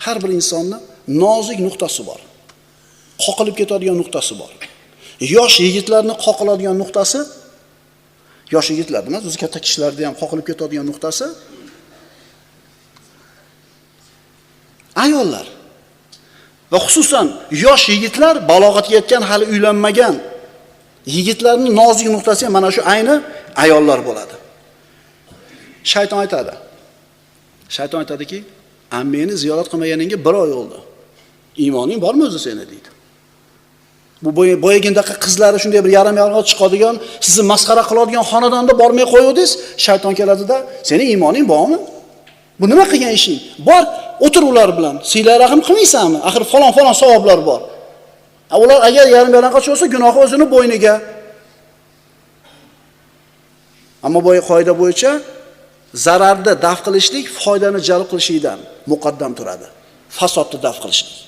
Har bir insonni nozik nuqtasi bor. Qoqilib ketadigan nuqtasi bor. Yosh yigitlarni qoqiladigan nuqtasi, yosh yigitlar emas, o'zi katta kishilarda ham qoqilib ketadigan nuqtasi ayollar. Va xususan yosh yigitlar, balog'atga yetgan, hali uylanmagan yigitlarning nozik nuqtasi ham mana shu ayni ayollar bo'ladi. Shayton aytadi. Shayton aytadiki, "Ammeni ziyorat qilmaganingga bir oy bo'ldi. Iymoning bormi o'zi seni?" deydi. Bu boyagindaqa qizlari shunday bir yarim-yarim chiqadigan, sizni masxara qiladigan xonadonda bormay qo'yuvdingiz, shayton keladida, "Seni iymoning bormi? Bu nima qilgan ishing? Bor, o'tir ular bilan. Siyla rahm qilmaysanmi? Axir falon-falon savoblar bor." Ular agar yarim-yarim bo'lsa, gunohi o'zini bo'yniga. Ammo boya qoida bo'yicha zararni daf qilishlik foydani jalb qilishlikdan muqaddam turadi. Fasodni daf qilishlik.